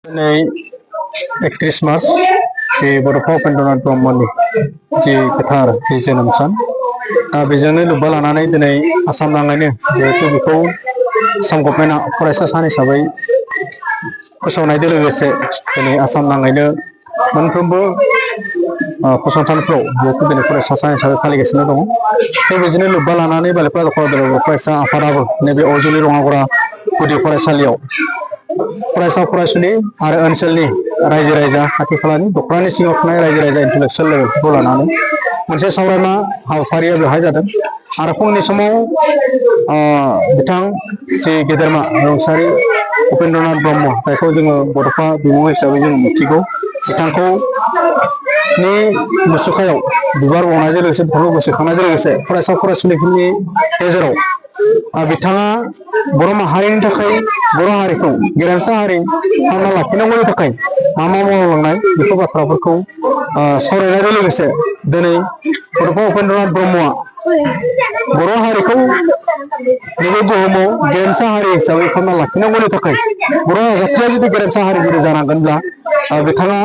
दिनै 31 मार्च जे बड'फा उपेन्द्रनाथ ब्रह्मनि जे गोथार जोनोम सान बेजोंनो लोब्बा लानानै दिनै आसाम नाङैनो जिहेतु बेखौ आसाम गभर्नमेन्टआ फरायसा सान हिसाबै फोसावनायजों लोगोसे दिनै आसाम नाङैनो मोनफ्रोमबो फसंथानफ्राव जिहेतु दिनै फरायसा सान हिसाबै फालिगासिनो दङ। बेबायदिनो लोब्बा लानानै बालेफारा फरायसा आफादाबो नैबे अजुलि रङागरा गुदि फरायसालियाव फरायसा फरायसुलि आरो ओनसोलनि रायजो राजा खाथि खालानि दख'रानि सिङाव थानाय रायजो राजा इन्टेलेक्सुयेल लेभेलफोरखौ लानानै मोनसे सावरायमा हाबाफारिया बेवहाय जादों आरो फुंनि समाव बिथां जे गेदेरमा रुंसारि उपेन्द्रनाथ ब्रह्म जायखौ जोङो बड'फा बिमुं हिसाबै जों मिथिगौ बिथांखौ नि मुसुखायाव बिबार बावनायजों लोगोसे बिथांखौ गोसोखांनायजों लोगोसे फरायसा फरायसुलिफोरनि गेजेराव बिथाङा बर' माहारिनि थाखाय बर' हारिखौ गेरेमसा हारि थांना लाखिनांगौनि थाखाय मा मा मावलांनाय बेफोर बाथ्राफोरखौ सावरायनायजों लोगोसे दिनै बड'फा उपेन्द्रनाथ ब्रह्मआ बर' हारिखौ नैबे बुहुमाव गेरेमसा हारि हिसाबै थांना लाखिनांगौनि थाखाय बर' जाथिया जुदि गेरेमसा हारि जुदि जानांगोनब्ला बिथाङा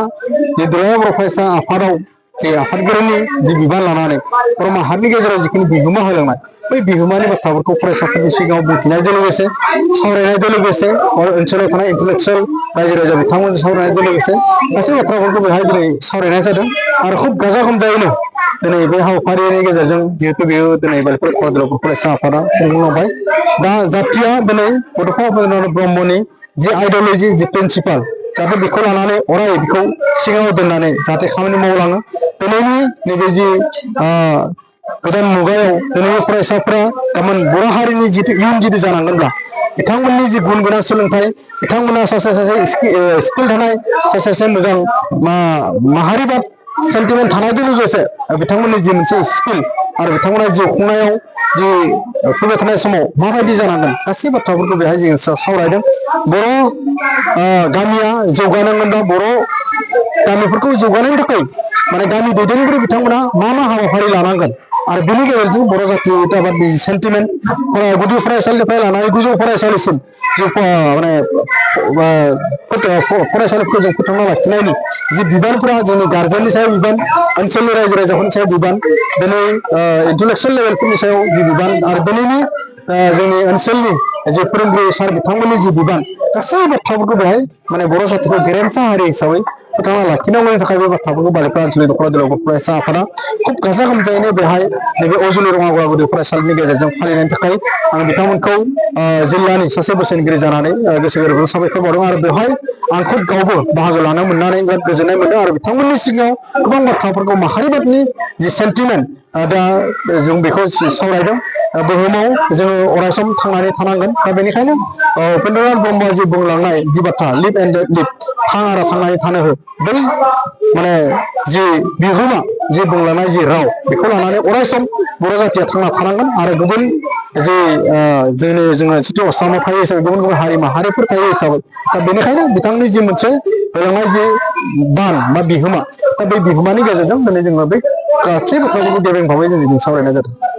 जे दुलाराय बर' फरायसा आफादाव जे आफादगिरिनि जि बिबान लानानै बर' माहारिनि गेजेराव जिखिनि बिहोमा होलांनाय बै बिहोमानि बाथ्राफोरखौ फरायसाफोरनि सिगाङाव बुंथिनायजों लोगोसे सावरायनायजों लोगोसे ओनसोलाव थानाय इन्टेलेक्सुयेल रायजो राजा बिथांमोनजों सावरायनायजों लोगोसे गासै बाथ्राफोरखौ बेहाय दिनै सावरायनाय जादों आरो खुब गाजा गोमजायैनो दिनै बे हाबाफारिनि गेजेरजों जिहेतु बेयो दिनै बालेफारा फरायसा आफादा खुंलांबाय दा जाथिया दिनै बड'फा उपेन्द्रनाथ ब्रह्मनि जि आइडिय'लजि जि प्रिन्सिपाल जाहाथे बेखौ लानानै अराय बेखौ सिगाङाव दोननानै जाहाथे खामानि मावलाङो दिनैनि नैबे जि गोदान मुगायाव दिनैनि फरायसाफोरा गाबोन बर' हारिनि जिथु इयुन जिथु जानांगोनब्ला बिथांमोननि जि गुन गोनां सोलोंथाइ बिथांमोना सासे स्किल थानाय सासे मोजां माहारिबाद सेन्टिमेन्ट थानायजों लोगोसे बिथांमोननि जि मोनसे स्किल आरो बिथांमोना जिउ खुंनायाव जि फैबाय थानाय समाव माबायदि जानांगोन गासै बाथ्राफोरखौ बेहाय जोङो सावरायदों। बर' गामिया जौगानांगोनब्ला बर' गामिफोरखौ जौगानायनि थाखाय माने गामि दैदेनगिरि बिथांमोना मा मा हाबाफारि लानांगोन आरो बेनि गेजेरजों बर' जाथिनि सेन्टिमेन्ट गुदि फरायसालिनिफ्राय लानानै गोजौ फरायसालिसिम जि माने फरायसालिफोरखौ जों फोथांना लाखिनायनि जि बिबानफोरा जोंनि गार्जेननि सायाव बिबान ओनसोलनि रायजो राजाफोरनि सायाव बिबान दिनै इन्टेलेक्सुयेल लेभेलफोरनि सायाव जि बिबान आरो दिनैनि जोंनि ओनसोलनि जि फोरोंगिरि सार बिथांमोननि जि बिबान गासै बाथ्राफोरखौ बेहाय माने बर' जातिखौ गेरेमसा हारि हिसाबै फोथांना लाखिनांगौनि थाखाय बे बाथ्राफोरखौ बालेफारा ओनसोलनि दख'रा दिलाव फरायसा आफादा खुब गाजा गोमजायैनो बेहाय नैबे अजुलि रङागरा गुदि फरायसालिनि गेजेरजों फालिनायनि थाखाय आं बिथांमोनखौ जिल्लानि सासे बोसोनगिरि जानानै गोसो गोरबोजों साबायखर बावदों आरो बेवहाय आं खुद गावबो बाहागो लानो मोननानै बिराद गोजोननाय मोनदों आरो बिथांमोननि सिगाङाव गोबां बाथ्राफोरखौ माहारिबादनि जि सेन्टिमेन्ट दा जों बेखौ सावरायदों बुहुमाव जोङो अरायसम थांनानै थानांगोन दा बेनिखायनो उपेन्द्रनाथ ब्रह्मआ जि बुंलांनाय जि बाथ्रा लिभ एन्ड लिभ थां आरो थांनानै थानो हो बै माने जि बिहोमा जि बुंलांनाय जि राव बेखौ लानानै अरायसम बर' जातिया थांना थानांगोन आरो गुबुन जि जोङो जिथु आसामाव थायो हिसाबै गुबुन गुबुन हारि माहारिफोर थायो हिसाबै दा बेनिखायनो बिथांनि जि मोनसे होलांनाय जि बान बा बिहोमा दा बे बिहोमानि गेजेरजों दिनै जोङो बे गासै बाथ्राफोरखौ गेबें भाबै जों सावरायनाय जादों।